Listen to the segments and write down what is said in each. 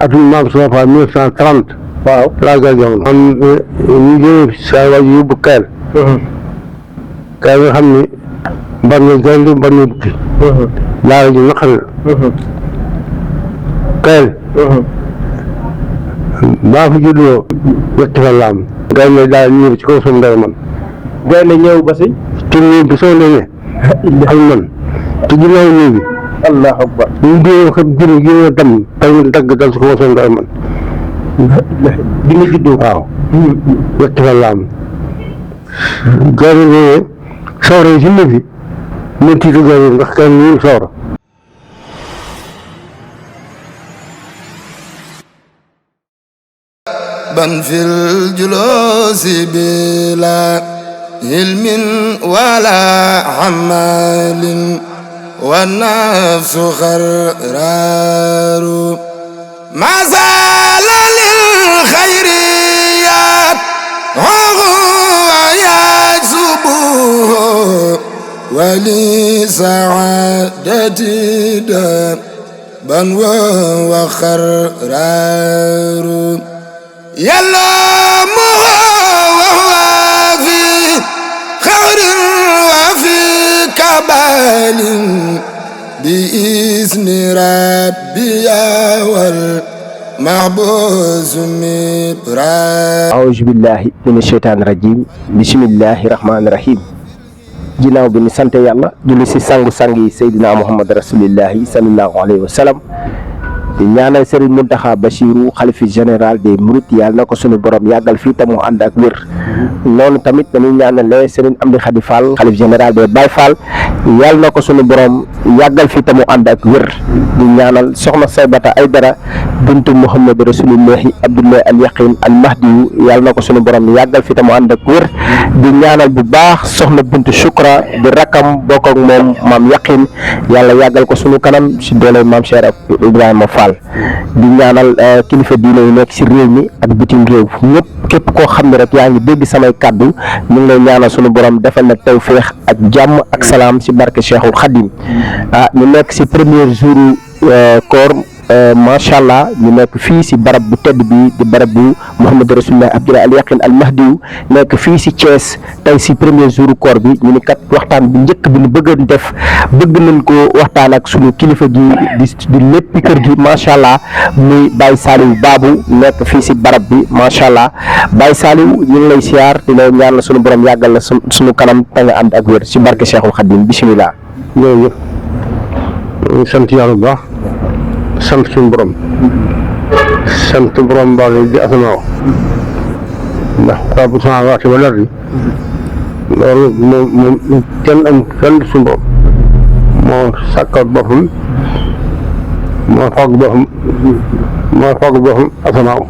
atum maam sama fa 1930. waaw laa gën a jamono. am ñu jëlee saa waay yóbbu Kayel. Kayel nga xam ni mbar na gaynde mbar na bukki. laa ji naqari la. Kayel. maa fi juddoo ñetti fan la am. gaynde daal ñëw ci kaw suñu ndey man. gaynde ñëw ba si. te ñëw bi soo demee. ak man te ginnaaw ñëw bi. allahu akbar. ñu ngi xam jëriñ gi tam tey dagg dal ci kaw suñu ndey man. bi nga juddoo. waaw. ñetti fan la am. gaynde ñëwee sawra yi si ne fi mu tiitu gaynde ndax kenn ñu sawra. ban fil julusi bila ilmin wala amalin wa nafsu xarraru masala lil xayriyat huwa yajzubu wa li saadati ban wa xarraru yàlla mu wa fi xawrin wa fi kabalin bi izni rabbiya wal mahbus mibra. auzu billahi mina sheytaani rajim bismillahi rahmaani rahim. ginnaaw bi ni sant yàlla julli si sangu-sang yi Seydina Muhammad rasulillahi sallallahu alayhi wa sallam di ñaanal Serigne Mountakha Bassirou xalifi général des Mourides yàlla na ko sunu borom yàggal fii te mu ànd ak wér. noonu tamit dañuy ñaanal Serigne Amdi Khady Fall xalif général des Baye Fall yàlla na ko sunu borom yàggal fii te mu ànd ak wér. di ñaanal soxna Saybata Aydara bintu Muhammad rasulillahi Abdullahi al Yaqin al Mahdi yàlla na ko sunu borom yàggal fii te mu ànd ak wér. di ñaanal bu baax soxna bintu Shukra di rakkam bokk ak moom maam Yaqin yàlla yàggal ko sunu kanam si doole maam Cheikh Ibrahima Fall. di ñaanal kilifa diine yi nekk si réew mi ak bitim réew ñëpp képp koo xam ne rek yaa ngi dégg samay kàddu ñu ngi lay ñaanal sunu borom defal na tawféex ak jàmm ak salaam si barke Cheikhul Khadim. ñu nekk si premier jour koor macha allah ñu nekk fii si barab bu tedd bi di barab bu Muhammad Rasulullah Abdoulaye al Yaqin al Mahdi nekk fii si Thiès tey si premier jour koor bi ñu ni kat waxtaan bu njëkk bi ñu bëgg a def bëgg nañ ko waxtaan ak sunu kilifa gi di léppi kër gi macha allah muy Baye Saliou Babou nekk fii si barab bi macha allah Baye Saliou ñu ngi lay siyaar di lay ñaan sunu borom yàggal la sunu kanam te nga ànd ak wér si barke Cheikhul Khadim bisimilah. jërëjëf ñu sant yàlla bu baax. sant suñu borom sant borom baa ngi di asamaaw ndax rabbu samaawaati wal ardi loolu moom kenn am kenn suñu borom moo sàkkal boppam moo fàgg boppam asamaaw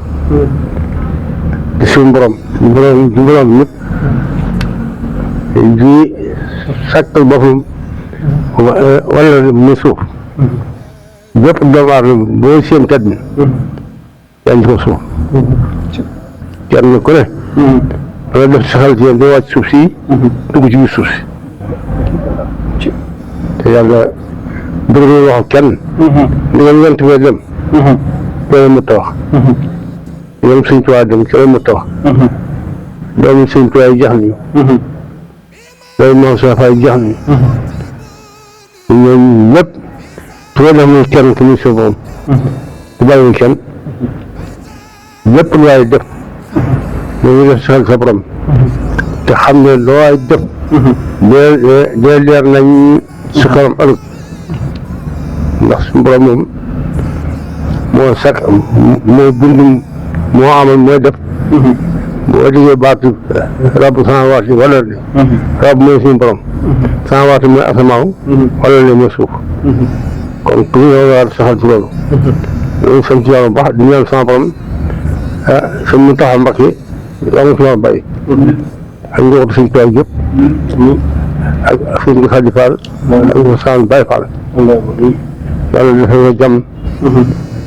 di suñu borom ñëpp di sàkkal boppam wala mu suuf bépp doomu aadama boo seen kat bi yaa ngi ko suuf kenn ku ne dana def sa xel ci yéen day wàcc suuf si dugg ci biir suuf si te yàlla bëgg na wax kenn di nga yent fee dem kenn mu ta wax ñoom sëñ Tuubaa dem kenn mu ta wax doomu sëñ Tuubaa yi jax nañu doomu maam sa fay jax nañu ñoom ñëpp su ko defee kenn ku ñu suuf moom du bàyyi kenn lépp lu waay def dañuy def sa borom te xam ne loo waay def dee leer nañ su kanam ëllëg ndax su borom moom moo sakk moo bind moo amal mooy def boo déggee baatu rabbu samaawaati wal ardi rabb mooy suñu borom samaawaati mooy asamaaw wal ardi mooy suuf kon ku ñu war a saxal ci loolu. loolu sant yàlla bu baax di ñaan sama borom sëñ Mountakha Mbacké yaa ngi fi war a bàyyi. ak njabootu sëñ Tuubaa yëpp. ak sëñ Khady Fall. ak sëñ Baye Fall. yàlla defal ko jàmm.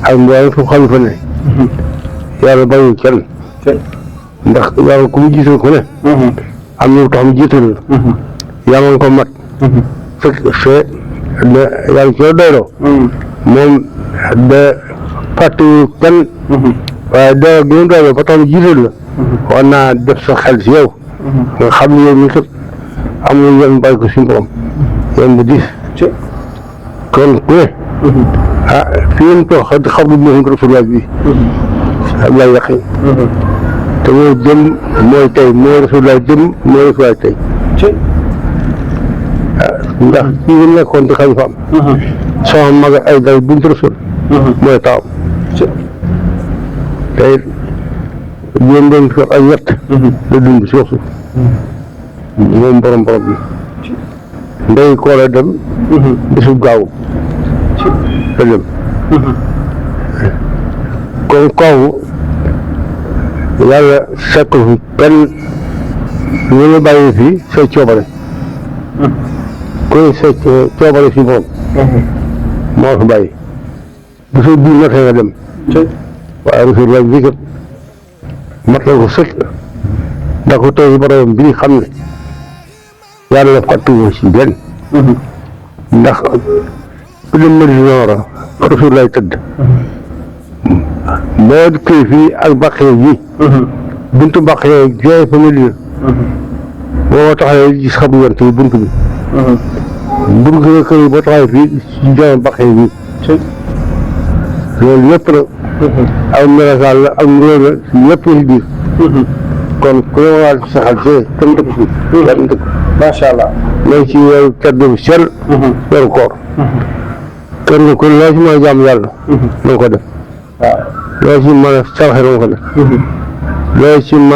ak mboolem fu xalifa ne. yàlla bàyyi kenn. ndax yàlla ku mu jiital ku ne. am na lu tax mu jiital la. yaa ngi ko mat. fekk yàlla ci la doyloo moom fàttewu kenn waaye dara gi mu doole ba tax jiital la war naa def sa xel si yow nga xam ne yow mi kat am na yoon bàyyi ko suñu borom yoon bu diis kon ku ne fii mu toog xam nga moom Rasulullah bi Abdoulaye Yakhine te mooy jëm mooy tey mooy Rasulullah jëm mooy Rasulullah tey ndax fii nga nekkoon di xalifaam sama mag ay dal bintu Rasul mooy taw tey yéen doon fi ay ñett la dund si suuf moom borom bi ndey koo dem bisu gaaw la dem kon kooku yàlla fekk fi kenn ñu la bàyyi fii say coobare koy say coobare si borom moo fi bàyyi bu soo bii matee nga dem waaye Rasulullah bi kat mat na ko sëkk ndax ko tey borom bii xam ne yàlla fàttuwu si benn ndax ku dem Madina war a Rasulullah tëdd boo dikkee fii ak bàqee ji buntu bàqee jooy fa Madina boo taxawee gis xamu yonent yi buntu bi buntu nga kër yi boo taxawee fii si jooy bàqee ji loolu lépp nag aw melokaan la ak ngóor la lépp la si biir kon ku ne waa ci saxal see kenn dëkk fi kenn dëkk macha allah lay ci weeru tedd bi sell weeru koor kenn ku loo ci mën a jàmm yàlla na nga ko def loo ci mën a sarxe na nga ko def loo ci mën a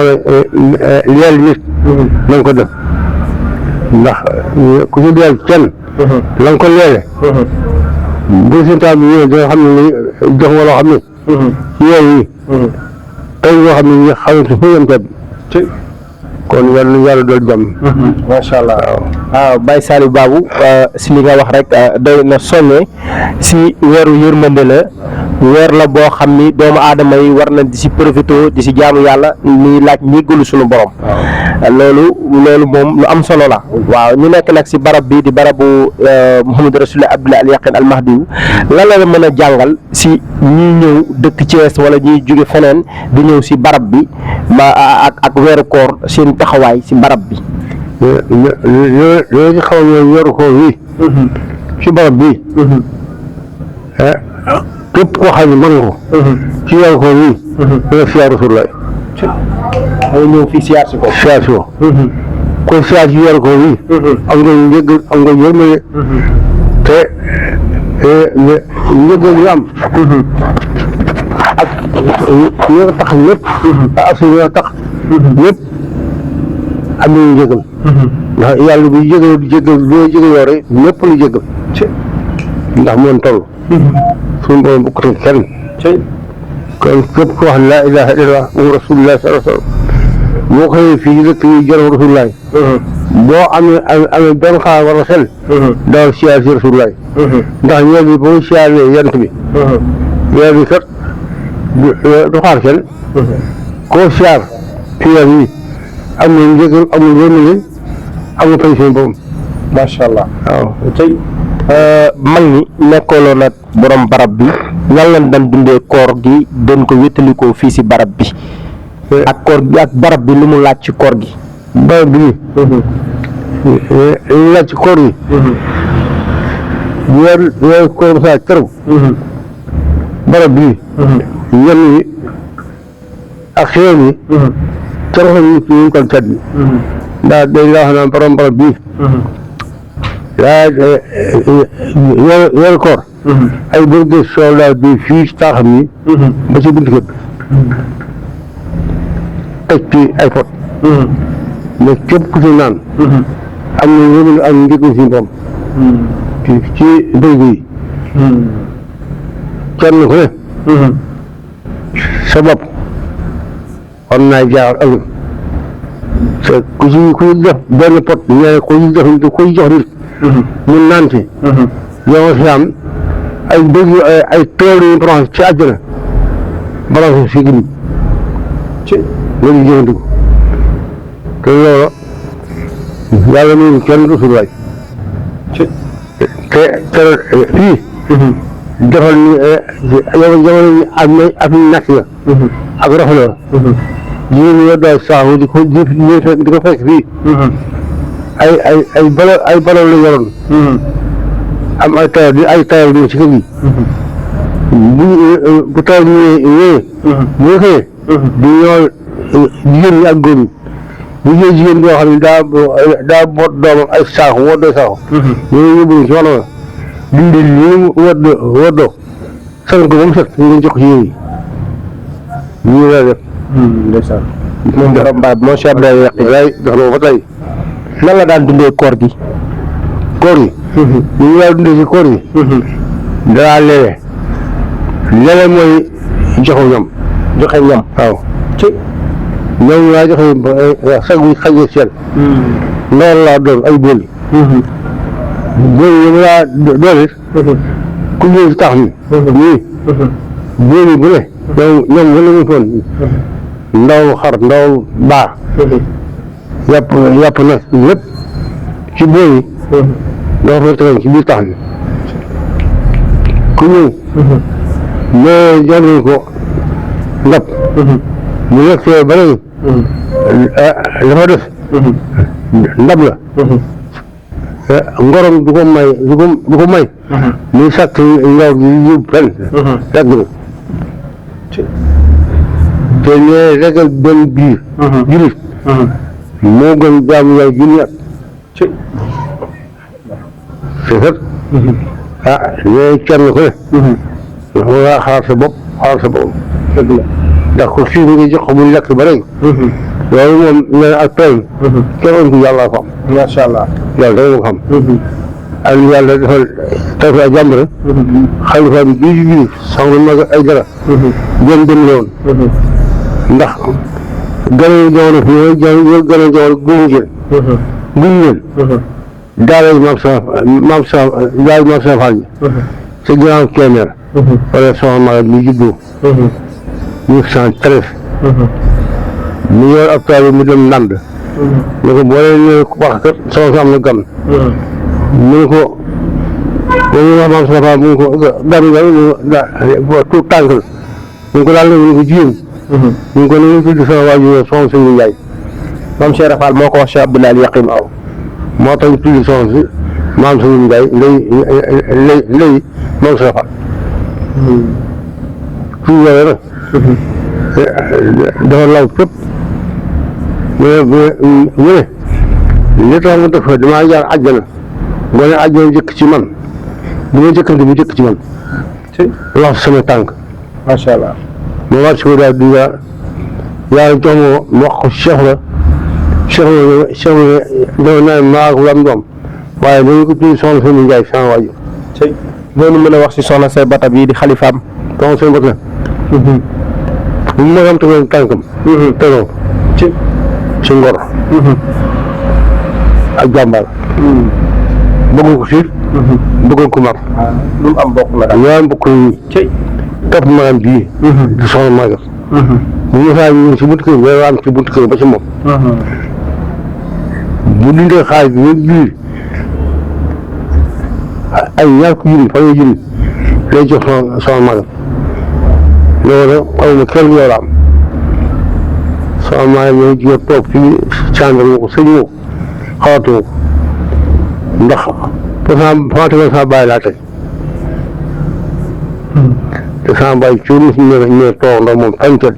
leel nit na nga ko def ndax ku ci leel kenn la nga ko leele bu sintaan bi ñëwee danga xam ne ni jox nga loo xam ne ci yooyu tey loo xam ne ñi xamante fu yem tedd kon yàlla dool jàmm macha allah waaw Baye Saliou Babou si li nga wax rek doy na soññe si weeru yërmande la weer la boo xam ni doomu aadama yi war na di si profité di si jaamu yàlla muy laaj njéggalu suñu borom loolu moom lu am solo la waaw ñu nekk nag si barab bi di barabu Mouhamadou Rasulullah Abdoulaye Al Yakhine Al Mahdiyu lan la mën a jàngal si ñiy ñëw dëkk Thiès wala ñiy jóge feneen di ñëw si barab bi ak weeru koor seen taxawaay si barab bi loolu ci xaw ne weeru koor wi si barab bi képp koo xam ne mën nga ko ci weeru koor wi danga siyaar Rasulullah day ñëw fii siyaar si ko siyaar si ko kon siyaar ci weeru koor wi am nga njëggal am nga yërmande te njëggal yi am ak ñoo tax ñëpp ak su ñoo tax ñëpp am nañu njëgal ndax yàlla bu jégal du jégal loo jégaloo rek ñëpp lu jégal ndax moom toll suñu borom bu ko teg kenn kon képp ko wax laa ilaha illallah wa rasulullah sallallahu alayhi wa sallam boo xëyee fii dëkk yi jërëm rasulullah boo amee benn xaar wala xel daal siyaar si rasulullah ndax ñeel bi boo siyaaree yant bi ñeel bi kat du xaar kenn koo siyaar ci weer yi am na njëgal amul yërmande amul fay seen borom macha allah waaw tey mag ñi nekkooloon nag borom barab bi lan lañ daan dundee koor gi doon ko wéttalikoo fii si barab bi ak koor gi ak barab bi lu mu laaj ci koor gi barab bi li laaj ci koor gi weer koor saa keroog barab bi yenn yi ak xéwal yi keroog yi fi ñu ko tedd ndax day la wax naan borom barab bi weeru koor ay bërgë soxla bi fii ci taaxam yi ba ci buntu kër teg ci ay pot mais képp ku ci naan am na yëngu ak njëkk si borom ci bërgë yi kenn ku ne sa bopp war naa jaaxal ëllëg te ku ci def benn pot ñaare ku ci jox nit mu naan ci yow si am ay bëgg ay tool yu branche ci àjjana branche si gën ci loolu jëfandiku te loolu yàlla muy kenn Rasulullah te fii defal ni jamono am natt la ak raf la jigéen ñi doy saaxu di ko fekk fii ay balo la yoroon am ay tayal di ci kër gi bu taw ñëwee bu ñu xëyee di ñoo jigéen ñi ak góor ñi bu ñëwee jigéen boo xam ne daa boot doomam ay saaxu woddoo saaxu ñoo yóbbu ci wàllu dindi li woddoo sang ko ba mu set ñu jox yéen ñu la def ndeysaan moom borom mbaay moo Cheikh Abdoulaye lay dox na ba tey nan la daan dundee koor gi ñu ngi laa dundee ci koor gi danaa lele mooy joxu ñam joxe ñam waaw ci ñoom laa joxe sag bi xajee seen loolu laa doon ay booli booli yi laa doon it ku ñëw si tax mi ñii booli bu ne ñoom wala ñu foon ndaw xar ndaw baax yàpp nag lépp ci booli doo fa tegal ci biir tax mi ku ñëw mais jox nañ ko ndab mu nekk see ba léegi dafa def ndab la ngorom du ko may muy sàkk ndaw gi yóbbu fenn dagg na te ñee regal benn biir julit moo gën jaamu yàlla junni at c'est ñee kenn ko ne dafa war a xaar sa bopp ndax ko fii nga jox ko muy lekk ba léegi loolu moom nee ak pexe kenn ëntu yàlla ko am macha allah yàlla da nga ko xam ak yàlla defal taw a jàmm rek xalifa bi bii bii soxna mag ay dara jëm dem la woon ndax gën a jamono fii gën a jamono guñu ngeen daal maam sa Fall ñi sa ginnaaw Kébémer wala soxna mag mi juddoo 1913 mu yor ab taal mu dem Ndande ne ko boo leen wax kat soxna am na gan mu ne ko dañuy wax maam Safa mu ne ko gan tuut tànk la mu ne ko daal mu ne ko jigéen mu ne ko ni ñu tudd sama waajur soxna Sëñ Njaay maam Cheikh Rafal moo ko wax Cheikh Abdoulaye Yaqin aw moo tax ñu tudd soxna si maam Sëñ Njaay léegi maam Safa tuuti yooyu nag dafa law fépp mu ne li tax ma def damaa jaar àjjana boo ne àjjana jëkk ci man bu ma jëkkante bu jëkk ci man wax sama tànk macha allah ma war si ko daal di yàlla jox ma wax ko Cheikh la dafa naa maa ko am doom waaye dañu ko tudd soxna Sëñ Njaay sama waajur loolu mën a wax si soxna say bata bii di xalifaam soxna Sëñ Bata bu ma am tegoon tànkam tegoo ci ngor ak jàmbaar bëgg ko siif bëgg ko mar lu mu am bokk na daal ñoo am bokk yi topp maanaam bii di soxna Maguette bu ñu saa ñu si buntu kër bi am ci buntu kër ba ci moom bu dindee xaaj bi ñu biir ay ñaar ko junni fan junni lay jox soxna Maguette loolu amuma kenn yow la am soxna Maguette ñoo jóge toog fii càndar ma ko sëñ ma ko xawatuma ko ndax fa tegoon sama bàyyi laa teg te sama bàyyi ci mos ñu toog ndax moom fañkat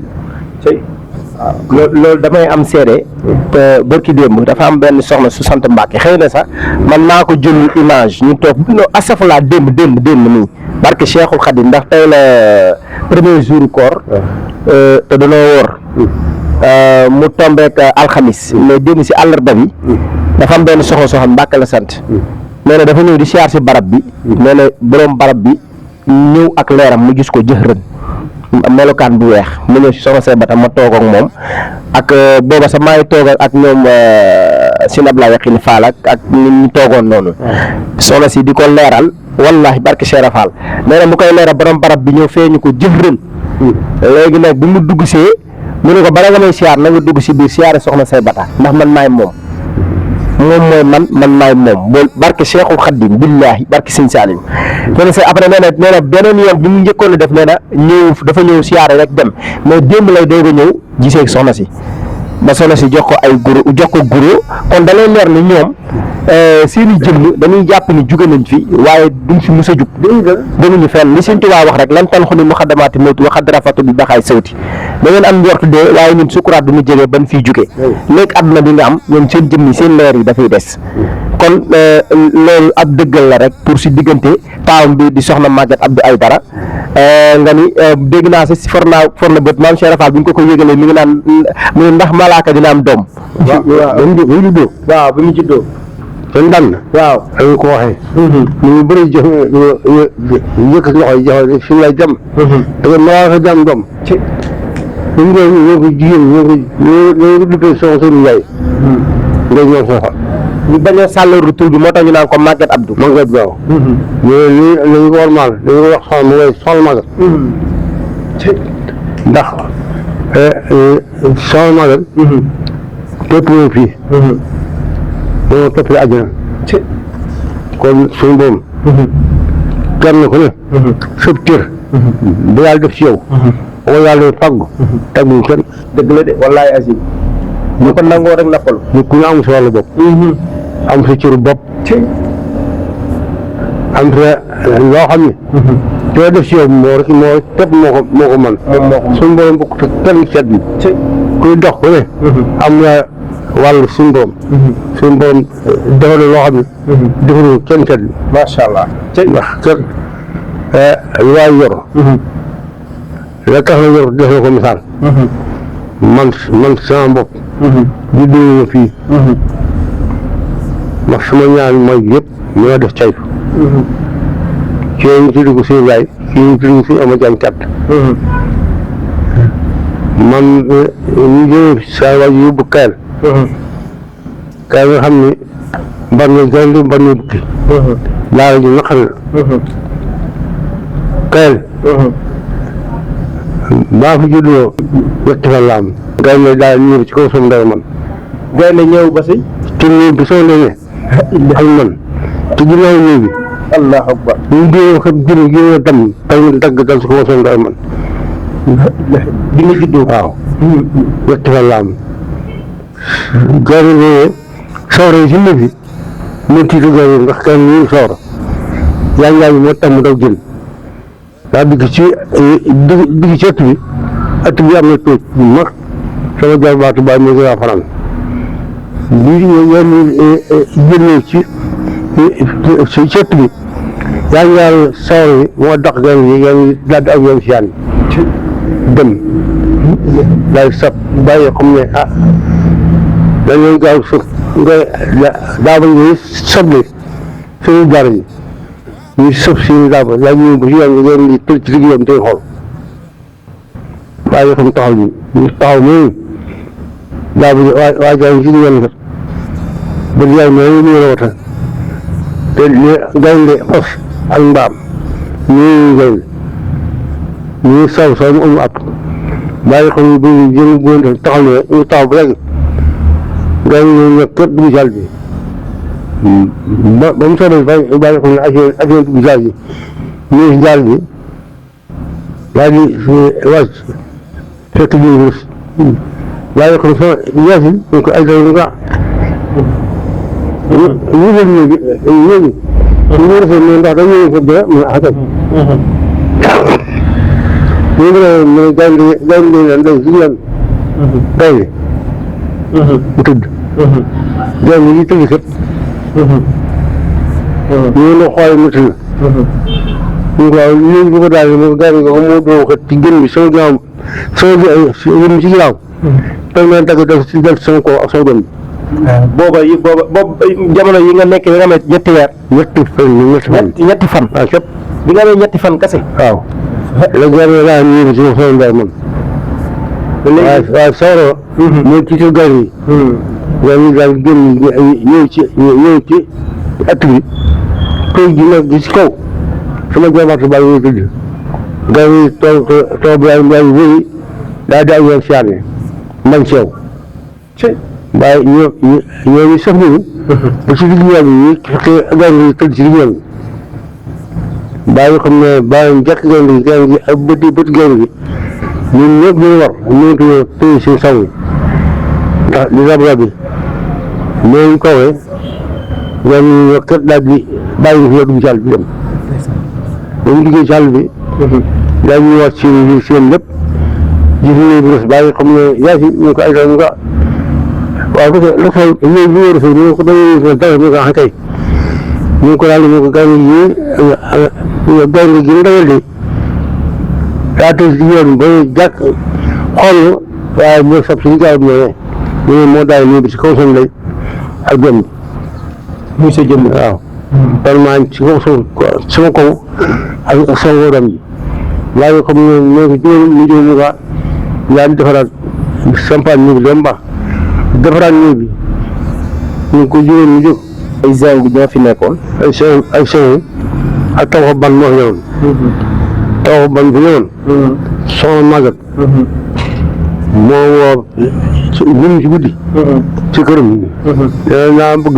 waaw loolu damay am seede te barki démb dafa am benn soxna su sant Mbàkke xëy na sax man maa ko jël image ñu toog no asafalaa démb nii barke Cheikhul Khadim ndax tey la premier jour koor te danoo woor mu tombeek alxamis mais démb si àllarba bi dafa am benn soxna soo xam Mbàkke la sant nee na dafa ñëw di siyaar si barab bi nee na borom barab bi ñëw ak leeram mu gis ko jëxërën melokaan bu weex mu ñëw si soxna say bata ma toog ak moom ak booba sax maa ngi toog ak ñoom Sëñ Abdoulaye Yaqin Fall ak nit ñi toogoon noonu soxna si di ko leeral wallahi barke Cheikh Fall nee na mu koy leeral borom barab bi ñëw feeñu ko jëxërën léegi nag bi mu dugg see mu ne ko bala nga may siyaar na nga dugg si biir siyaare soxna say bata ndax man maay moom moom mooy man maay moom loolu barke Cheikhul Khadim billahi barke Sëñ Salim nee na sa après nee na beneen yoon bi mu njëkkoon a def nee na dafa ñëw siyaare rek dem mais démb lay doog a ñëw gisee ak soxna si ba soxna si jox ko guro kon da lay leer ni ñoom seeni jëmm dañuy jàpp ni jóge nañ fi waaye duñ fi mës a jug demuñu fenn li Sëñ Tuubaa wax rek lan tan xu ni mu xaddamaati mawti wa xaddarafatu bi baxaay sawti da ngeen am njortu dee waaye ñun sukuraat du ñu jege ban fiy jóge léegi àdduna bi nga am ñoom seen jëmm yi seen leer yi dafay des kon loolu ab dëggal la rek pour si diggante taawam bi di soxna Maguette Abdou Aïdara nga ni dégg naa si for na bët maam Cheikh Rafal bi ñu ko yëgalee mi ngi naan mu ndax malaaka dina am doom. waaw bi mu juddoo. kon daan waaw dañu ko waxee. ñu bëri jox yëkkati loxo yi jox fi mu lay jëm. da nga malaaka dina am doom. ñu ngi ñoo ko jigéen ñoo ko duppee soxna Sëriñ Njaay. ngay ñoom soxla. ñu bañ a sàllaru tur bi moo tax ñu naan ko Maguette Abdou. Maguette waaw. ñu dañu ko war maal dañu ko wax soxna mu ngay soxla Maguette. ndax soxna Maguette. topp na fii. moo toppee àjjana. kon suñu boom. kenn ku ne. sëb cër. bu yàlla def ci yow. boo yàlla fàggu. tagguñ kenn. dëgg la de wallaahi azim. ñu ko nangoo rek nappalu. ñu ku ñu am sa wàllu bopp. am sa cëru bopp. am sa loo xam ne. soo def ci yow moo képp moo ko mën. suñu borom bokk te kenn seet bi. kuy dox ku ne. am na wàllu suñu borom. suñu borom defal loo xam ne. defalu kenn seet bi. macha allah. ndax kenn waay yor. la tax na yor def na ko misaal. man sama bopp. juddoo na fii. ndax sama ñaari mooy yëpp ñoo def caytu. kii ñu tudd ko suñu yaay kii ñu tudd ko suñu ama jaan kat. man ñu jëlee saa waay yóbbu Kayel. Kayel nga xam ne mbar na gaynde mbar na bukki. laala ji naqar na. Kayel. baa fa juddoo ñetti fan la am. gaynde daal ñëw ci kaw sama ndey man. gaynde ñëw ba si. te néeg bi sama ndey ak man te ginnaaw néeg bi. allahu akbar. ñu génne ko génne dam taw dagg dal si kaw sama ndey man. bi nga juddoo. waaw. ñetti fan la am. gaynde ñëwee sawra yi si néeg bi mu tiitu gaynde ndax gaynde ñu sawra yaa bi moo tax mu daw jël daa digg ci ëtt bi ëtt bi am na tóoj bu mag sama jarbaatu baay mu gën a faran bi génnee ci ëtt bi yaa sawra yi moo daq gaynde yi daal di ak yoon si yaan dem daal di sab bàyyi xam ne dañuy gaaw suuf nga daaba yi soble suñu jaar yi ñu sëf si daaba yaa ñu ba si yoon nga ngeen di tël ci digg yoon tey xool waaye xam taxaw ñu taxaw nii daaba yi waa jaar yi si yoon kat ba yaay noonu ñu la wata te gaynde fas ak mbaam ñu gaynde ñu saw mu am at bàyyi xam ne bu jëm bu taxaw ne ñu taxaw ba léegi gaynde ñoo ñëw kër dugg jàll bi ba mu soobee bàyyi xam ne affaire dugg jàll bi ñëw si jàll bi daal di wàcc fekk ñu rus bàyyi xam ne weesi ñu ko ay dara ñu leen léegi ñu refee ne ndax dañu ko dara mu akay ñu ngi gaynde leen daw si yoon gaynde mu tëdd gaynde yi tëdd kat ñu la xool mu tëdd ñu ko waaw léegi bu ko daal mo gaynde ko moo doo kat ci gën bi sama ginnaaw sama ci ginnaaw teg na dagg def si def sama kaw ak sama gën bi booba jamono yi nga nekk bi nga amee ñetti weer. ñetti fan. waaw képp bi nga amee ñetti fan kese. waaw. la gerte laa ñëw si sama mbay man. waaw sawro. mooy ci gaynde yi. gaynde yi daal génn ñëw ci at bi. këy gi nag si kaw. sama jamaatu baa ngi tëdd. gaynde yi toog bi yaay wéy daal di ak yoon siyaar yi. man sew. waaye ñoo sëf nañu ba ci digg yoon bi fekkee gaynde gi tëdd ci digg yoon bi bàyyi xam ne bàyyi njëkk gaynde gi ak bët gaynde gi ñun ñëpp ñu war mënatuñoo téye seen saw yi ndax di rab yi ñooñu kawee ñooñu kër daal di bàyyi ñu fi dugg ci àll bi dem ba mu duggee ci àll bi daal ñu wax seen lépp gis nañ bi des bàyyi xam ne yaa si ñu ko ay ñu ko waaw parce que dafa ñëw ñu war a fay ñu ko dañuy dara ñu ko wax kay ñu ko daal ñu ko gaynde gi dawal de daa tëj si yoon ba jàkk xool waaye moo sab si gaaw bi ñëwee moo daal ñëw bi si kaw seen lay ak jëm muy sa jëmm. waaw vraiment si kaw sama kaw ak sama wóoram bi waaye comme ñoo ko jógee ñu ko yaa di defaraat sampaat ñu bi dem baax defaraat ñu bi ñu ko jógee ñu jóg ay zinc ñoo fi nekkoon. ay seng ak taw ban moo fi ñëwoon taw ban bi ñëwoon soxna Maguette moo woo ñun ci guddi ci këram naa bëgg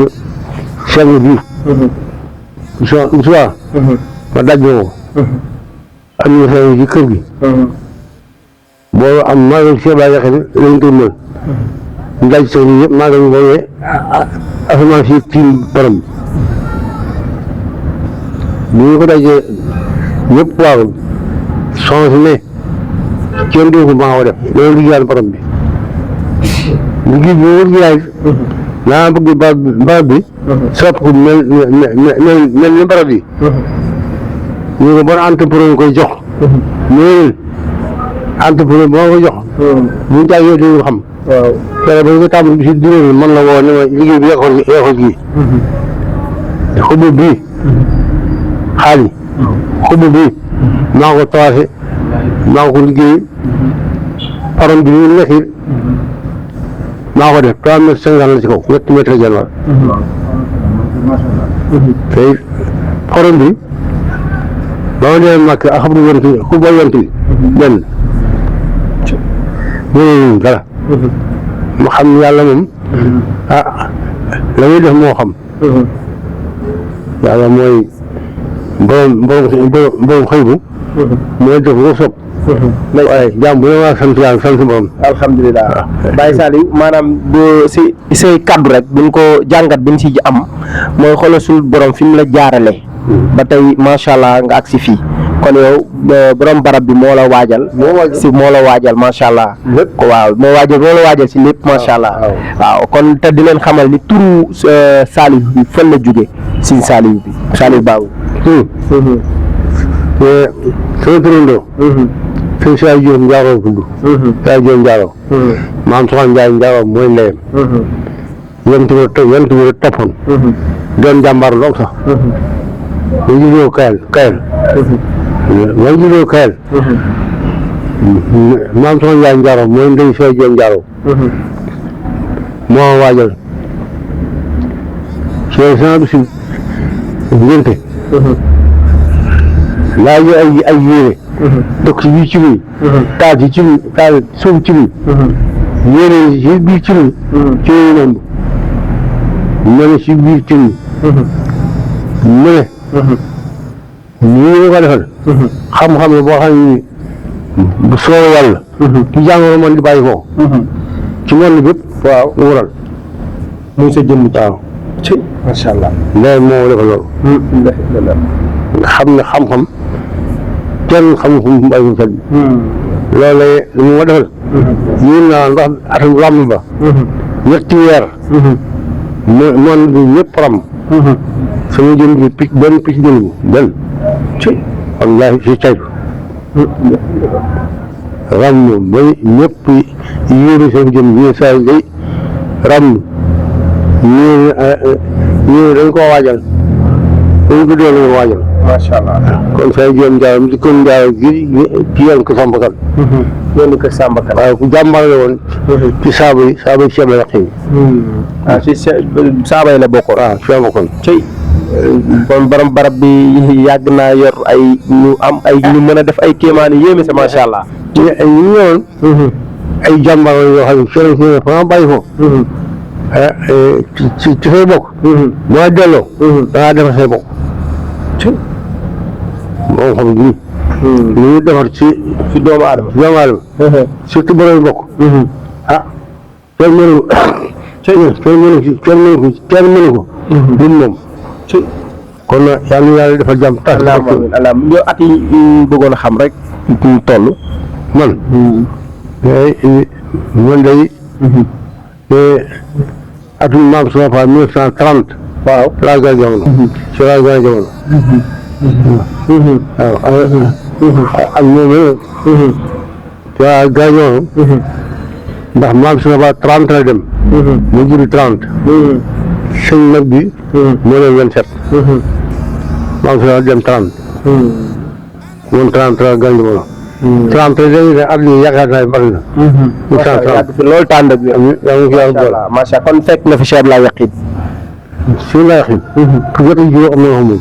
seng bii soit ma daj ko am na seng ci kër gi boo am Maguette si bàyyi xel lañ koy mën ñu daj seng yi yëpp Maguette boobee asamaan si tiim borom bi ñu ko dajee ñëpp waaw soxna si ne kenn du ko maa ko def loolu liggéeyal borom bi liggéey bi wër yaay naa bëgg barab bi sopp ko mel ni barab yi ñu ko bon entrepreneur koy jox ñooñu entrepreneur boo ko jox bu ñu jaay yow dañu xam kere ba ñu ko tàmbali bi si duréer mën la woo ne ma liggéey bi yeexool gii xubu bii xaalis xubu bii maa ko tawaase maa ko liggéey parom bi ñu nekk maa ko def 3,50 m la ci kaw 8 m genn wàll te parom bi ba ma demee màkk ak xam nga yonti ku ba yonti benn mënuñu dara ma xam ne yàlla moom la muy def moo xam yàlla mooy borom xëy bu mooy def ko sopp waaye jàmm bu ne waa sant yàlla sant borom alhamdulilah Baye Saliou maanaam bu si say kaddu rek buñ ko jàngat biñ si am mooy xoolal suñu borom fi mu la jaarale ba tey macha allah nga agsi fii kon yow borom barab bi moo la waajal moo la waajal macha allah waaw moo la waajal si lépp macha allah waaw kon te di leen xamal ni turu Saliou bi fan la jóge si Saliou bi Saliou Babou sama turandoo sëñ Saa Jóob Njaaroo tudd Saa Jóob Njaaroo maam Soxna Njaay Njaaroo mooy ndeyam yent bi toppoon doon jàmbaar lool sax ma juddoo Kayel maam Soxna Njaay Njaaroo mooy ndey Saa Jóob Njaaroo moo waajal sama bisu ngénte laa ñu ay yéene dëkk ci biir ci biir taal ci biir taal suuf ci biir yéene ci biir ci biir ci noonu mene ci biir ci biir mene ñu ko defal xam-xam ne boo xam ne bu soobee yàlla ci jàngoro man di bàyyi foofu ci monde bépp waaw lu waral muy sa jëmm waaw ci macha allah léegi moo defal loolu nga xam ne xam-xam kenn xamul fu mu bàyyi sel bi loolu lu mu ma defal yéen naa ndax atum làmb ba ñetti weer moon bi ñëpp ram sama jën bi picc benn picc jën bi benn wallaahi si caytu ram ba ñëpp yéene seen jën bi saa yi day ram ñii dañ koo waajal dañ ko doon waajal macha allah kon say jéem jaawam di kon jaaw gi ci yoon ko Samba Kane yoonu kër Samba Kane waaye ku jàmbaar la woon ci saaba yi ceeb la yàq yi ah si saaba yi la bokkoon waaw Samba Kane cey kon borom barab bi yàgg naa yor ay ñu am ay ñu mën a def ay kéemaan yi yéeme sa macha allah ñu ñëwoon ay jàmbaar yoo xam ne seen fa bàyyi foofu ci say bokk. boo delloo. da ngaa defar say bokk. moom xam nga li ñu defar ci doomu aadama. surtout borom bokk. kenn mënu ko. kenn mënu ko. ñun moom. kon nag yàlla na yàlla defal jàmm. alhamdulilah yow at yi bëggoon a xam rek ñu toll. man. man day. atum maam sama paa 1930. waaw laa gën a jamono. si laa gën a jamono. waaw ak moom ci laa gën a jamono. ndax maam sama paa 30 la dem. mu juri 30. sëñ mag bi. moo leen 27. maam sama dem 30. moom 30 la gën a jamono. 30 léegi nag at yii yaakaar naa bari na. loolu tànn bi. macha allah kon fekk na fi Cheikh Abdoulaye Yakhine. Cheikh Abdoulaye Yakhine. fukki at ak juróom am na ko moom.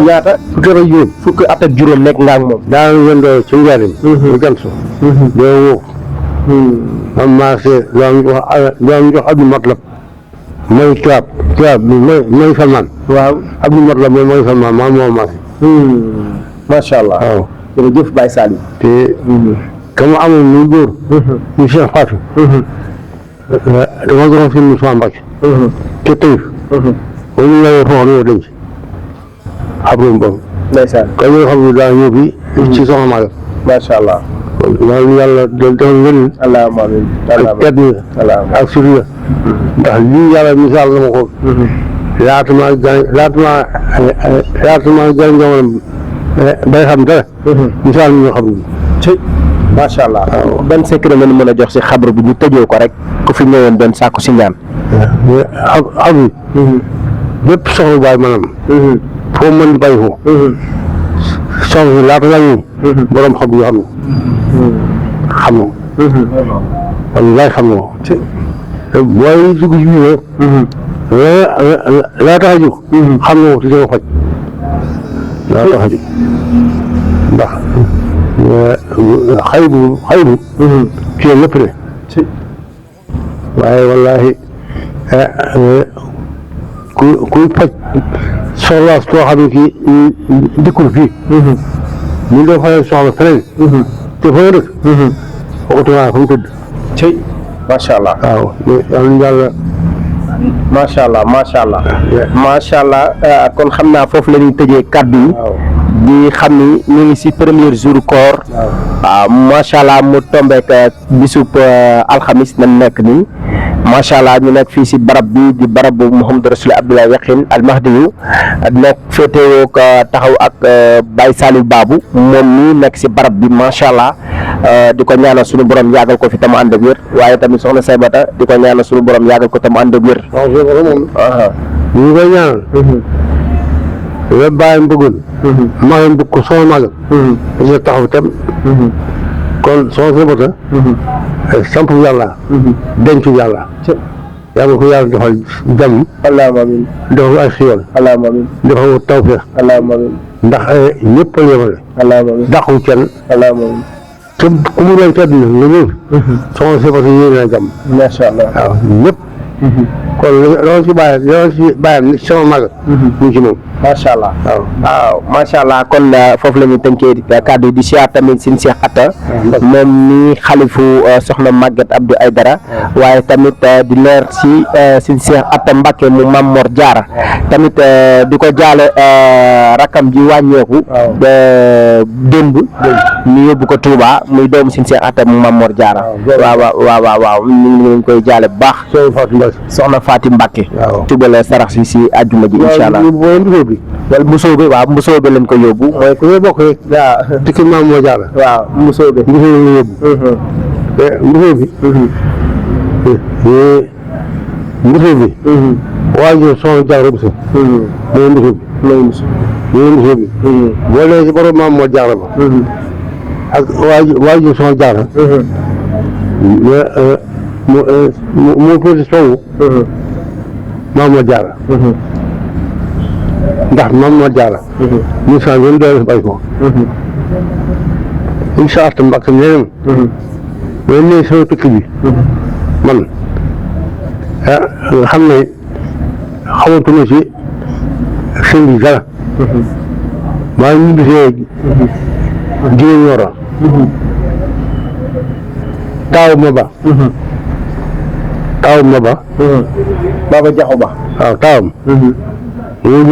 ñaata. fukki at ak juróom. fukki at ak juróom nekk nga ak moom. daanaka yëndoo ci njaarim. bu gën so. doo woo. man maa see loo jox Abdou Matlab. mooy tubaab bi mooy Salman. waaw Abdou Matlab mooy Salman maa moo maa si. macha allah waaw. jërëjëf Baye Saliou. te comme amoon muy góor. ñu Cheikh Fatou. dama joxoon fi Moussa Mbacke. te Taïf. ba ñu lay foofu ñu denc. xabru boobu. ndeysaan. kon ñoo xam ne daa ñëw fii. ci soxna Maguette. macha allah. loolu yàlla defal ngeen. allahumma amiin. ak tedd nga. ak sutura. ndax lii yàlla misaal na ma ko. laata maa gën jamono bay xam dara. misaal mi nga xam ne. macha allah. ban secret la ñu mën a jox si xabru bi ñu tëjoo ko rek ku fi ñëwoon doon sàkku si ñaan. ak bi. bépp soxla baay maanaam. foo mën di bàyyi ko. soxla si laata la ñu. borom xam yoo xam na. wallaay xam na ko. booy dugg ci biir laa tax a jóg. xam na ko ci sama faj. laa tax a jóg ndax xaybu ci lépp de waaye wallaahi kuy faj soxla soo xam ne kii dikkul fii ñu doo fayal soxla feneen te fa nga dëkk waxutuma fa mu tëdd macha allah. waaw yàlla macha allah macha allah. macha allah kon xam naa foofu la ñuy tëjee kàddu yi. di xam ni ñu ngi si premier jour koor. waaw macha allah mu tombeek bisub alxamis nañ nekk nii. macha allah ñu nekk fii si barab bi di barab bu Mouhamadou Rassoul Abdoulaye Yakhine Al Mahdiyu nekk féetewoo ko taxaw ak Baye Saliou Babou moom mii nekk si barab bi macha allah di ko ñaanal suñu borom yàggal ko fi tam ànd ak wér waaye tamit soxna Saybata di ko ñaanal suñu borom yàggal ko tam ànd ak wér. waaw moom. ñu ngi koy ñaanal. la bàyyam bëggoon. magam bëgg ko soxna magam. dañoo taxaw tam. kon soxna Saybata. samp yàlla. dencu yàlla. yàlla ko yàlla defal jàmm. allahumma amiin. defal ay xiiwal. allahumma amiin. defal ko tawfeex. allahumma amiin. ndax ñëpp a yemale. allahumma amiin. dàqu kenn. allahumma amiin. te ku mu doon tedd na nga ñëw. soxna Saybata yéene na jàmm. macha allah. waaw ñëpp. kon loolu si bàyyam ci sama mag. ñu ci moom. macha allah. waaw macha allah kon foofu la ñuy tënkee kàddu yi di siyaar tamit sin Cheikh Atta moom mi xalifu soxna Maguette Abdou Aïdara waaye tamit di leer si sin Cheikh Atta Mbacke mu Mam Mor Diarra tamit di ko jaale rakam ji wàññeeku démb ñu yóbbu ko Touba muy doomu sin Cheikh Atta mu Mam Mor Diarra waaw ñu ngi koy jaale bu baax soxna Fatim Mbacke tubal sarax si àjjuma ji incha allah wala mbusoobe waaw mbusoobe lañ ko yóbbu mooy ku ñuy bokk rek. waaw ci kër Maam Mor Diarra. waaw mbusoobe. mbusoobe la yóbbu. mbusoobe. mbusoobe. waajur soxna Diarra Bousso. mooy mbusoobe. mooy mbusoobe. boo lee ci borom Maam Mor Diarra ba. ak waajur soxna Diarra. mu féete soowu. Maam Mor Diarra. ndax Maam Mor Diarra. ñu saa yoon doole bay ko. incha allah Mbacke nee na ma. ne sama tukki bi. man nga xam ne xamatuma ci sëñ bi dara maa ngi gisee jigéen ñoro taaw ma ba Baba Jaxu Ba waaw taawam moo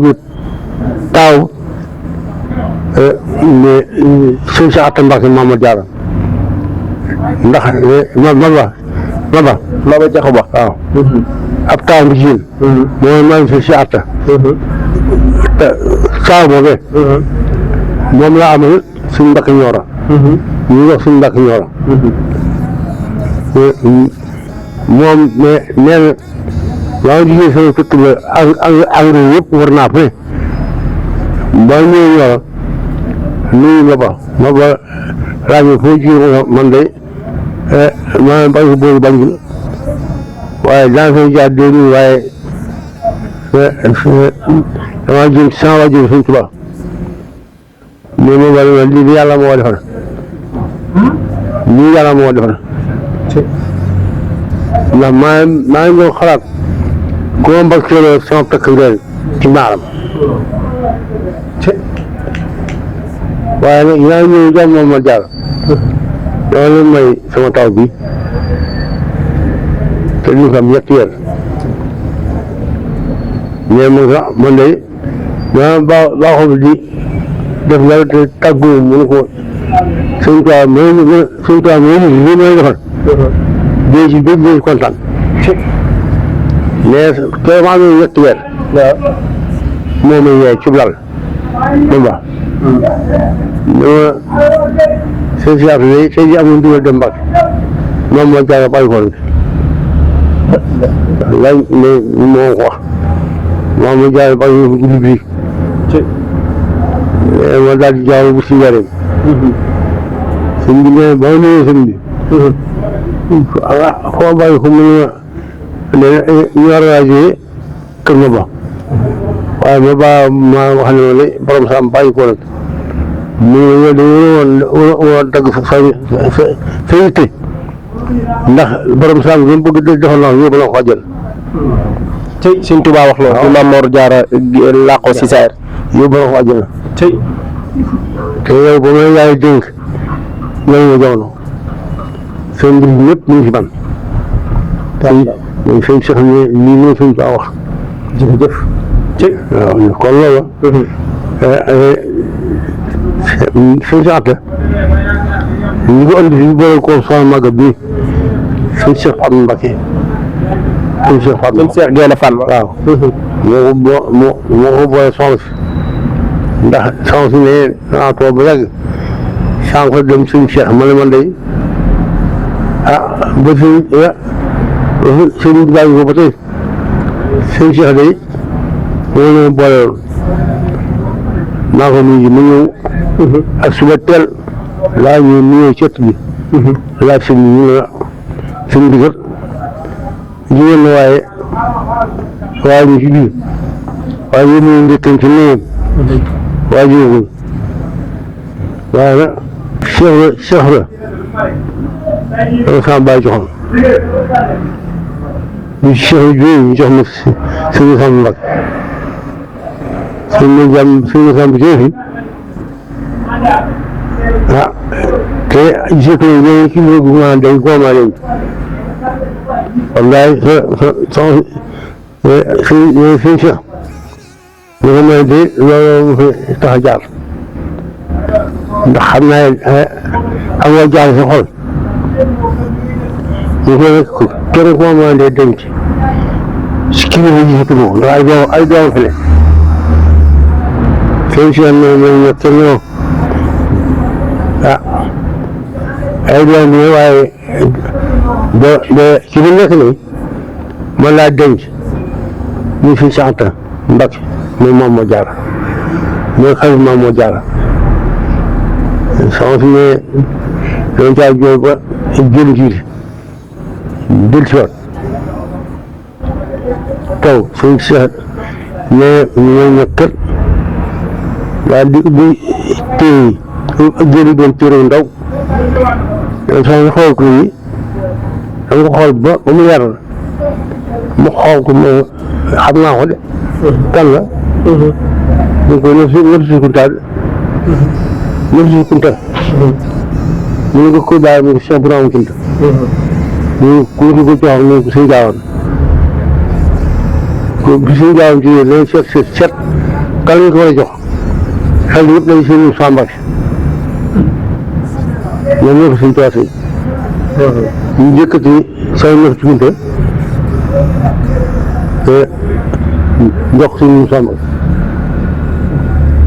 jur taaw sëñ si Atta Mbacke Mamadou Diarra ndax Baba Jaxu Ba waaw ab taaw bi jigéen mooy maam sëñ si Atta taaw boobee moom laa amal suñ Mbacke Ñoora ñu wax suñ Mbacke Ñoora moom nee na maa ngi jigéen sama tukki ba engrais yëpp war naa fa ne ba ñëwee Ñoora nuyu ma ba laaj ma foo jigéen man de maa bañ ko boobu bañ waaye daan fay jaar dee nuyu waaye damaa jëm ci sama wàjjo Sëñ Tuubaa mais moom wala lii yàlla moo defal lii yàlla moo defal ndax maa ngi doon xalaat ku ma mbag sama takk ngeen ci maaram waaye nag yaa ngi ñëw jàmm moom ma jaar dama leen may sama taw bi te ñu ko am ñetti weer mais man de baaxul di def dara te tàggu mu ne ko Sëñ Tuubaa lii may defal dee ci bépp dee kontaan mais te ma amee ñetti weer moo may yaay ci lal ba dama sëñ si affaire sëñ si amul dugal dem Mbacke moom moo jaay bàyyi ko lañ ne moo ko wax moom moo jaay bàyyi ko guddi bi ma daal di jaaw bu si njëriñ sëñ bi ne ba ñëwee sëñ bi foo bàyyi ko mu ne ñu war a jógee kër ma ba waaye ma wax ne borom saam bàyyi ko nag mu ne dañu war a dagg sa yitte ndax borom saam bi mu bëgg defal na yóbbu na ko àjjana tey Sëñ Tuubaa wax loolu Maam Mor Jaara làqoo si saayir yóbbu na ko àjjana tey te yow ba ma yaay dénk ñooñu ma jamono seen mbir ñëpp mu ngi si man mooy sëñ Cheikh ne lii mooy Sëñ Tuubaa wax jërëjëf tey waaw kon loolu sëñ si Atta ñu ko andi fi boole ko sama màgg bi sëñ Cheikh Fatma Mbacke sëñ Cheikh Fatma sëñ Cheikh Gaïndé Fatma waaw moo ko boole soxna si ndax soxna si ne naa toog ba yàgg sànq ko dem sëñ Cheikh ma ne man day ba sëñ bàyyi ko ba tey sëñ Cheikh day moo leen boole woon maa ko nuyu mu ñëw ak suba teel laa ñëw nuyoo ci ëtt bi laaj sëñ bi ñu ne sëñ bi kat jigéen na waaye ñu ci biir waaye yéen ñu njëkkan ci néegam waaye jógul waaye nag Cheikh la dama sama bàyyi joxoon ñu Cheikh la jógee ñu jox ma sëñ Samba Mbacke sëñ Samba jógee fi te gisee ko ñoom kii bi ma dañ ko ma leen wallaay sëñ Cheikh ñu ko may de loolu mu fi tax a jaar ndax xam naa am nga jaar sa xol ñu ko nekk kenn ko ma dee denc si kii bi gisatu ko ndax ay doom fi ne sëñ Cheikh ne kenn ñoo ay doom bi waaye ci bi nekk nii man laa denc ñu fi Cheikh Anta Mbacke mooy Maam Mor Jaara mooy xarit Maam Mor Jaara sama fi ne doon caa jooy ba jëli jiite del si waat taw sëñ Cheikh ne ñoo ñëkkat daal di ubbi téye jëli doon téere ndaw soo xool ko yi da nga ko xool ba mu yar mu xaw ko ma xam naa ko de. kan la. ñu ko ñëf si kuntaal. ñëf si kuntaal. ñu ngi ko bàyyi mu Cheikh Ibrahima Kunta. ñu ko jox ñu ko sëñ Gaawaan. ko bi sëñ Gaawaan ci yéen dañuy seet kan lañ ko war a jox xel yëpp dañu seen Samba ñoom ñoo ko suñ toit yi ñu yëkkati say nef ci Kunta te jox suñu Samba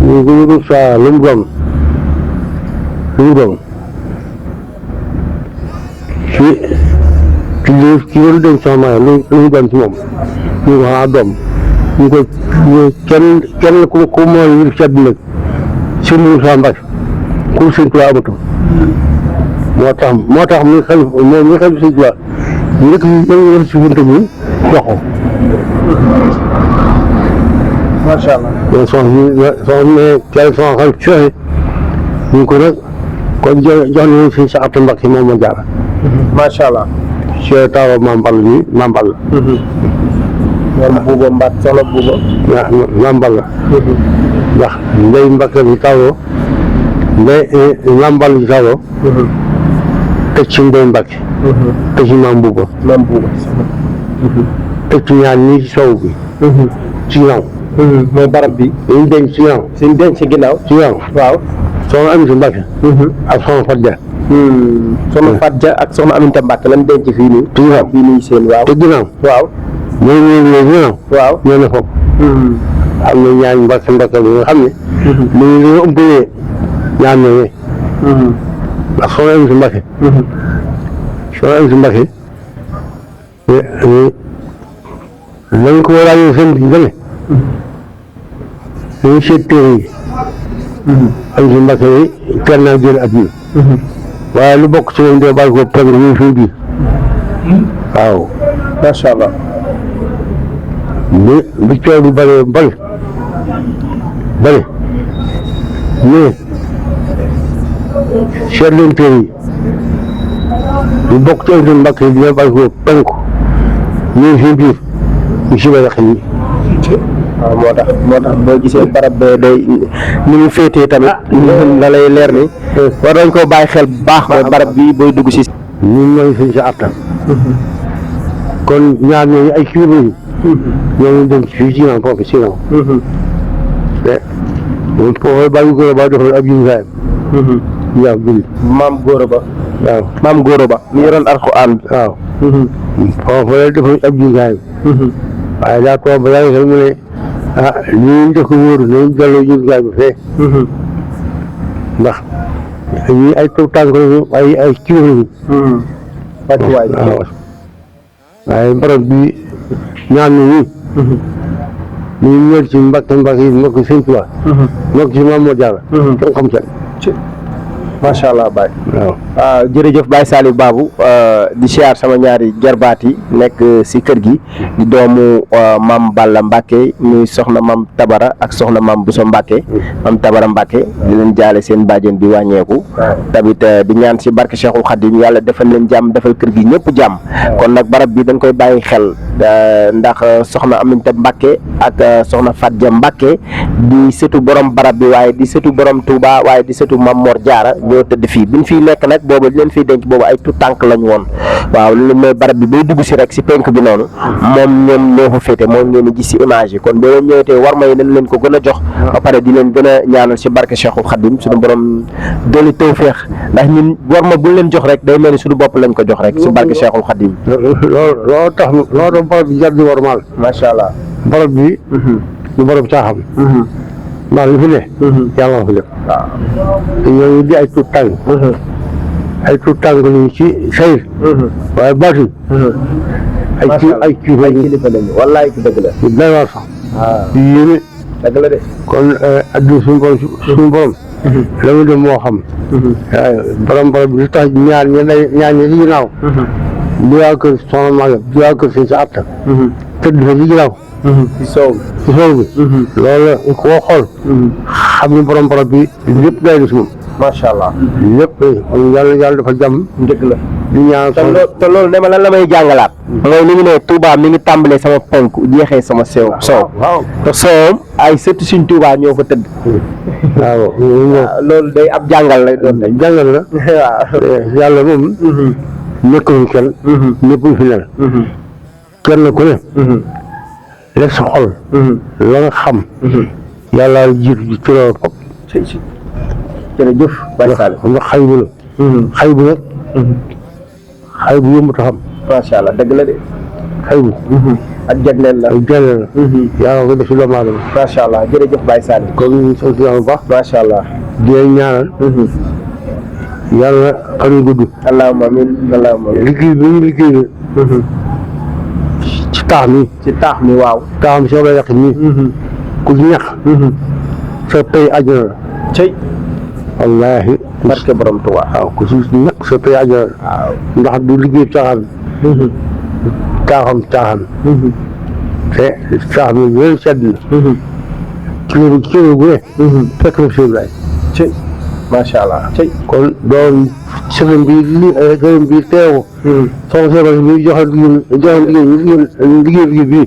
ñu ko yëgu saa lu mu doon ci loolu dem sama lu mu doon ci moom ñu ko xanaa doom ñu ko kenn ku mooy yëf ci àdduna suñu Samba ku sëñ Tuubaa amatu moo tax muy xel moom mi xel sëñ Tuubaa njëkk ñu si Kunta bi jox ko. macha allah. mais soxna xel cooxe ñu ko nag kon jox nañu si sa Anta Mbacke moom ma jaar. macha allah. ci taw Mambal mi Mambal la. ñoom Bouba Mbacke soxna Bouba. waaw Mambal la. ndax Ndeye Mbacke bi tawoo Ndeye Mambal bi tawoo. teg ci Ndeye Mbacke. teg ci Maam Bouba. teg ci ñaar ñii ci sow bi. ci ginnaaw. mooy barab bi. dañuy denc ci ginnaaw. suñ denc ci ginnaaw. ci ginnaaw. waaw. soxna Aminata Mbacke. ak soxna Fadja. soxna Fadja ak soxna Aminata Mbacke lan denc fii nii. ci ginnaaw fii nii seen waaw. te ginnaaw. waaw. ñooñu ginnaaw. waaw ñoo ne foofu. am na ñaar Mbacke bi nga xam ne. ñu ngi leen ëmbalee ñaar ñooñu. ndax soxna Aminata Mbacke. soxna Aminata Mbacke. dañ ko laajee seen bi gën dañuy seet téere yi. Aminata Mbacke yi teel naa jël at yi. waaye lu bokk ci moom de bàyyi ko pegg ñu fi biir. waaw. macha allah. bi coow bi bëri mais seet leen téere yi lu bokk ci Aminata Mbacke yi dina bàyyi ko penku ñu fi biir ñu si bëri xel yi. waaw moo tax boo gisee barab bee day ni mu féetee tamit la lay leer ni war nañ koo bàyyi xel bu baax mooy barab bi booy dugg si ñun ñooy sëñ sa Anta kon ñaar ñooñu ay kilifa yi ñooñu dem fii ci ginnaaw foofu si ginnaaw te moom foofu bàyyi ko ba defal ab jumtukaayam yaa julli maam góora ba waaw maam góora ba ñu yoroon alxuraan bi waaw foofu la defal ab jumtukaayam waaye daa toog ba yàgg mu ne ñu njëkk wóoru nañ delloo jumtukaay bi fee ndax ñii ay taw tànk lañu ay kilifa lañu wàccuwaay waaw waaye barab bi ñaan ñi ñu ñëw ci Mbacke yi moo ko Sëñ Tuubaa moo ko ci Maam Mor Jaara kenn xam ca macha allah Baye. waaw jërëjëf Baye Saliou Babou di siyaar sama ñaari jarbaat yi nekk si kër gi di doomu maam Balla Mbacke muy soxna maam Tabara ak soxna maam Bousso Mbacke maam Tabara Mbacke di leen jaale seen bàjjen bi wàññeeku tamit di ñaan si barke Cheikhul Khadim yàlla defal leen jàmm defal kër gi ñëpp jàmm kon nag barab bi dañ koy bàyyi xel ndax soxna Aminata Mbacke ak soxna Fadja Mbacke di sëtu borom barab bi waaye di sëtu borom Touba waaye di sëtu Maam Mor Jaara ñoo tëdd fii biñ fiy nekk nag boobu leen fiy denc boobu ay tout tànk lañ woon waaw loolu mooy barab bi bay dugg si rek si penk bi noonu moom ñoom ñoo fa féete moom ngeen di gis si image yi kon boo leen ñëwetee war may nañ leen ko gën a jox ba pare di leen gën a ñaanal si barke Cheikhul Khadim suñu borom dooli tawféex ndax ñun war ma buñ leen jox rek day mel ni suñu bopp lañ ko jox rek si barke Cheikhul Khadim loolu tax barab bi jar di warmaal macha allah barab bi du barab caaxaan ndax li fi ne yàlla nga fi def te ñooñu di ay tuut tànk lañu ci sayir waaye baatin ay kilifa lañu wallaay ki dëgg la ñu day war sax yu yéene dëgg la de kon adduna suñu borom la mu dem moo xam borom barab bi lu tax ñaar ñi ci ginnaaw di waa kër soxna Maguette di waa kër sëñ sa Atta tëdd fa ci ginnaaw ci soow bi loolu koo xool xam ni borom barab bi lépp day des moom macha allah lépp yàlla dafa jàmm dëgg la di ñaan te loolu ne ma lan la may jàngalaat mooy li ñu ne Touba mi ngi tàmbalee sama penk jeexee sama soow waaw te soowam ay sëtu suñ Touba ñoo fa tëdd. waaw loolu day ab jàngal lay doon rek. jàngal la waaw yàlla moom nekkul kenn nekkul fi ne kenn ku ne rek sa xol la nga xam yàlla jiitu ci loolu fop jërëjëf Baye Sall xam nga xay bu la xay bu nag xay bu yëmb ta xam macha allah dëgg la de xay bu ak jagleel la ak jàll la yàlla ko def ci doomu aadama macha allah jërëjëf Baye Sall kon ñu sant yàlla bu baax macha allah di leen ñaanal yàlla xam yu gudd allahumma amiin allahumma amiin liggéey bi ñu liggéey ci taax mi ci taax mi waaw taax mi soo koy yàq nii ku ci ñax sa pay àjjana la cey wallaahi barke borom Tuubaa waaw ku ci ñax sa pay àjjana la waaw ndax du liggéey caaxaan te taax mi wéru sedd na kilo gu ne fekk na si Ibrahima cey macha allah cey kon doon sëriñ bi teew soxna Sébal bi joxe liggéey bi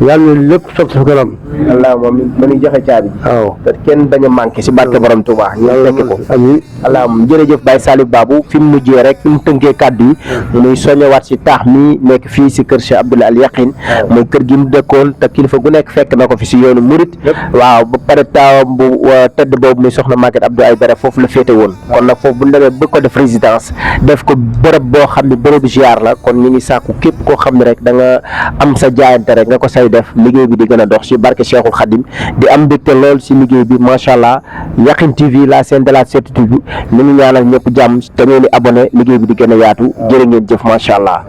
yàlla na lépp soog sa kanam allahumma amiin mënuy joxe caabi ji waaw te kenn bañ a manqué si barke borom Tuubaa ñu fekke ko amiin allahumma jërëjëf Baye Salif Babou fi mu mujjee rek fi mu tënkee kàddu yi muy soññewaat si taax mi nekk fii si kër Cheikh Abdoul Al Yaqin muy kër gi mu dëkkoon te kilifa gu nekk fekk na ko fi si yoonu murit waaw ba pare taawam bu tëdd boobu muy soxna Maguette Abdou Aïdara foofu la féete woon kon nag foofu bu ñu demee bëgg ko def résidence def ko bërëb boo xam ne bërëbu ziar la kon ñu ngi sàkku képp koo xam ne rek da nga am sa jaayante rek nga ko say def liggéey bi di gën a dox si barke Cheikhul Khadim di am mbégte lool si liggéey bi macha allah Yaqin TV la chaîne de la certitude ñu ngi ñaanal ñëpp jàmm te ngeen di abonné liggéey bi di gën a yaatu jërë ngeen jëf macha allah.